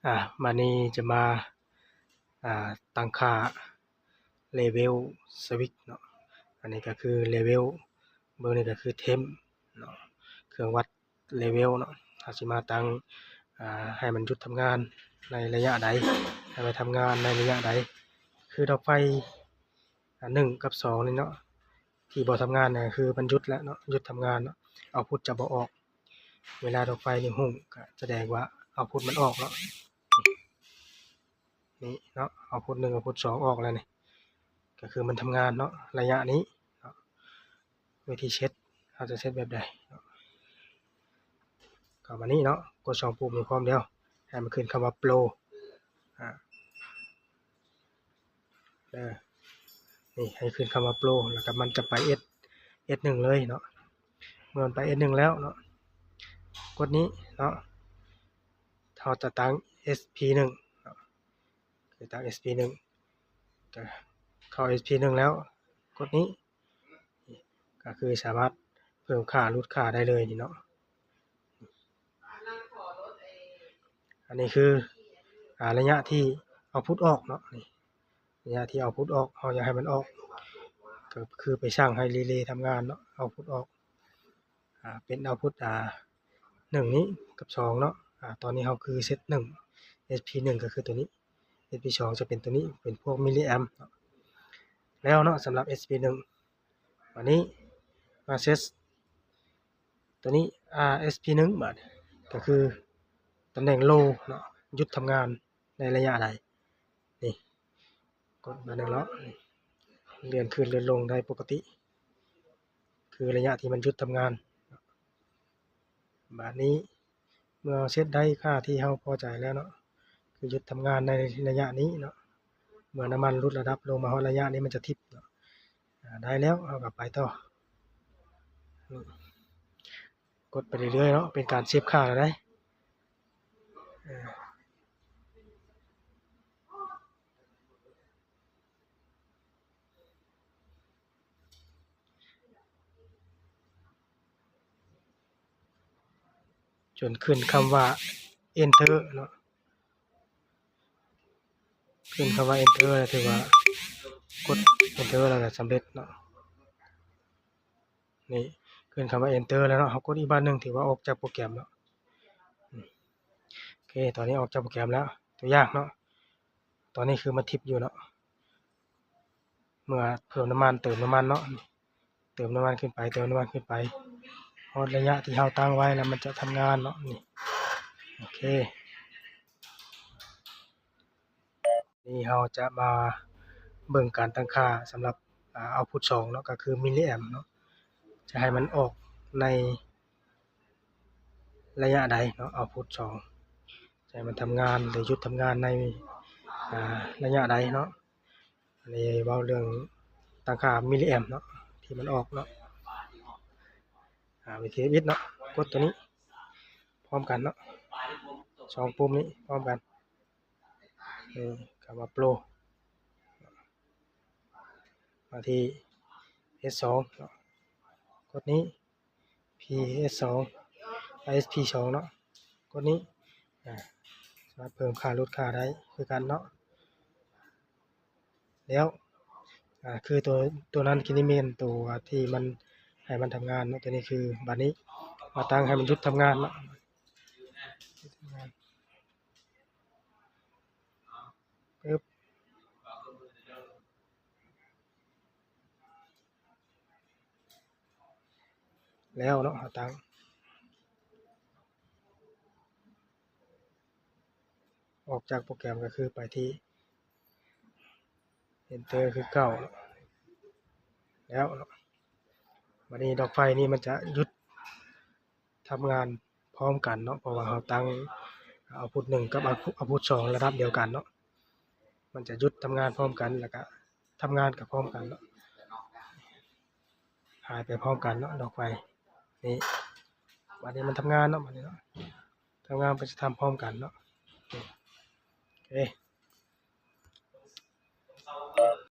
ອ່າ ບາດນີ້ຈະມາ ອ່າ ຕັ້ງຄ່າເລເວວສະວິດເນາະ. ອັນນີ້ກໍຄືເລເວວ ເບິ່ງນີ້ກໍຄືເທັມເນາະ ເຄື່ອງວັດເລເວວເນາະ. ເຮົາຊິມາຕັ້ງ ອ່າ ໃຫ້ມັນຢຸດທຳງານໃນໄລຍະໃດ ໃຫ້ໄປທຳງານໃນໄລຍະໃດ. ຄືດອກໄຟ ອ່າ ໜຶ່ງກັບສອງນີ້ເນາະ ທີ່ບໍ່ທຳງານນະ ຄືມັນຢຸດແລ້ວເນາະ ຢຸດທຳງານເນາະ ເອົາພຸດຈະບໍ່ອອກ. ເວລາດອກໄຟນີ້ຮຸ້ງ ກະສະແດງວ່າເອົາພຸດມັນອອກເນາະ. ນີ້ເນາະ ເອົາພຸດໜຶ່ງ ເອົາພຸດສອງອອກແລ້ວນີ້ ກະຄືມັນທຳງານເນາະ ໄລຍະນີ້ເນາະ. ວິທີເຊັດ ເຮົາຈະເຊັດແບບໃດເນາະ? ເຂົ້າມານີ້ເນາະ ກົດສອງປຸ່ມນີ້ພ້ອມດຽວ ໃຫ້ມັນຂຶ້ນຄຳວ່າໂປຣ ອ່າ ເອີ ນີ້ໃຫ້ຂຶ້ນຄຳວ່າໂປຣ ແລ້ວກໍມັນຈະໄປເອັສ ເອັສໜຶ່ງເລີຍເນາະ. ເມື່ອມັນໄປເອັສໜຶ່ງແລ້ວເນາະ ກົດນີ້ເນາະ ເຮົາຈະຕັ້ງເອັສພີໜຶ່ງເນາະ ຄືຕັ້ງເອັສພີໜຶ່ງ ກໍເຂົ້າເອັສພີໜຶ່ງແລ້ວ ກົດນີ້ ກໍຄືສາມາດເພີ່ມຄ່າຫຼຸດຄ່າໄດ້ເລີຍນີ້ເນາະ. ອັນນີ້ຄື ອ່າ ໄລຍະທີ່ເອົາພຸດອອກເນາະ ນີ້ ໄລຍະທີ່ເອົາພຸດອອກ ເຮົາຢາກໃຫ້ມັນອອກ ກໍຄືໄປສັ່ງໃຫ້ຣີເລທຳງານເນາະ ເອົາພຸດອອກ ອ່າ ເປັນເອົາພຸດ ອ່າ ໜຶ່ງນີ້ກັບສອງເນາະ. ອ່າ ຕອນນີ້ເຮົາຄືເຊັດໜຶ່ງ ເອັສພີໜຶ່ງ ກໍຄືຕົວນີ້ ເອັສພີສອງ ຈະເປັນຕົວນີ້ ເປັນພວກມິລລີແອມເນາະ ແລ້ວເນາະ ສຳລັບເອັສພີໜຶ່ງ. ບາດນີ້ມາເຊັດຕົວນີ້ ອ່າ ເອັສພີໜຶ່ງ ບາດນີ້ກໍຄືຕຳແໜ່ງໂລເນາະ ຢຸດທຳງານໃນໄລຍະໃດ ນີ້ ກົດບາດໜຶ່ງເນາະ ເລື່ອນຂຶ້ນເລື່ອນລົງໄດ້ປົກກະຕິ ຄືໄລຍະທີ່ມັນຢຸດທຳງານ. ບາດນີ້ເມື່ອເຮົາເຊັດໄດ້ຄ່າທີ່ເຮົາພໍໃຈແລ້ວເນາະ ຄືຢຸດທຳງານໃນໄລຍະນີ້ເນາະ ເມື່ອນ້ຳມັນຫຼຸດລະດັບລົງມາຮອດໄລຍະນີ້ ມັນຈະທິບເນາະ. ອ່າ ໄດ້ແລ້ວ ເຮົາກໍໄປຕໍ່ ກົດໄປເລື້ອຍໆເນາະ ເປັນການເຊັດຄ່າແລ້ວເດ້. ຈົນຂຶ້ນຄຳວ່າ Enter ເນາະ ຂຶ້ນຄຳວ່າ Enter ແລ້ວ ຖືວ່າກົດ Enter ແລ້ວກໍສຳເລັດເນາະ. ນີ້ຂຶ້ນຄຳວ່າ Enter ແລ້ວເນາະ ເຮົາກົດອີກບາດໜຶ່ງ ຖືວ່າອອກຈາກໂປຣແກຣມເນາະ. ໂອເຄ ຕອນນີ້ອອກຈາກໂປຣແກຣມແລ້ວ ຕົວຢ່າງເນາະ ຕອນນີ້ຄືມັນທິບຢູ່ເນາະ ເມື່ອເພີ່ມນ້ຳມັນ ເຕີມນ້ຳມັນເນາະ ເຕີມນ້ຳມັນຂຶ້ນໄປ ເຕີມນ້ຳມັນຂຶ້ນໄປ ຮອດໄລຍະທີ່ເຮົາຕັ້ງໄວ້ແລ້ວ ມັນຈະທຳງານເນາະ ນີ້. ໂອເຄ ນີ້ເຮົາຈະມາເບິ່ງການຕັ້ງຄ່າສຳລັບ ອ່າ ເອົາພຸດສອງເນາະ ກໍຄືມິລລີແອມເນາະ ຈະໃຫ້ມັນອອກໃນໄລຍະໃດເນາະ ເອົາພຸດສອງ ຈະໃຫ້ມັນທຳງານ ຫຼື ຢຸດທຳງານໃນ ອ່າ ໄລຍະໃດເນາະ. ອັນນີ້ເວົ້າເລື່ອງຕັ້ງຄ່າມິລລີແອມເນາະ ທີ່ມັນອອກເນາະ. ອ່າ ວິທີເຮັດເນາະ ກົດຕົວນີ້ພ້ອມກັນເນາະ ສອງປຸ່ມນີ້ພ້ອມກັນ ເອີ ຄຳວ່າໂປຣ ມາທີ່ເອັສສອງເນາະ ກົດນີ້ ພີເອັສສອງ ເອັສພີສອງເນາະ ກົດນີ້ ອ່າ ສາມາດເພີ່ມຄ່າ ຫຼຸດຄ່າໄດ້ຄືກັນເນາະ. ແລ້ວ ອ່າ ຄືຕົວ ຕົວນັ້ນຄືນີ້ແມ່ນຕົວທີ່ມັນ ໃຫ້ມັນທຳງານເນາະ ຕົວນີ້ຄື ບາດນີ້ມາຕັ້ງໃຫ້ມັນຢຸດທຳງານເນາະ ປຶບ ແລ້ວເນາະ ເຮົາຕັ້ງ ອອກຈາກໂປຣແກຣມກໍຄືໄປທີ່ Enter ຄືເກົ່າ ແລ້ວເນາະ. ບັດນີ້ດອກໄຟນີ້ມັນຈະຢຸດທຳງານພ້ອມກັນເນາະ ເພາະວ່າເຮົາຕັ້ງເອົາພຸດໜຶ່ງກັບເອົາ ເອົາພຸດສອງລະດັບດຽວກັນເນາະ ມັນຈະຢຸດທຳງານພ້ອມກັນ ແລ້ວກະ ທຳງານກັບພ້ອມກັນເນາະ ຫາຍໄປພ້ອມກັນເນາະ ດອກໄຟນີ້ ບັດນີ້ມັນທຳງານເນາະ ບັດນີ້ເນາະ ທຳງານໄປ ຈະທຳພ້ອມກັນເນາະ ໂອເຄ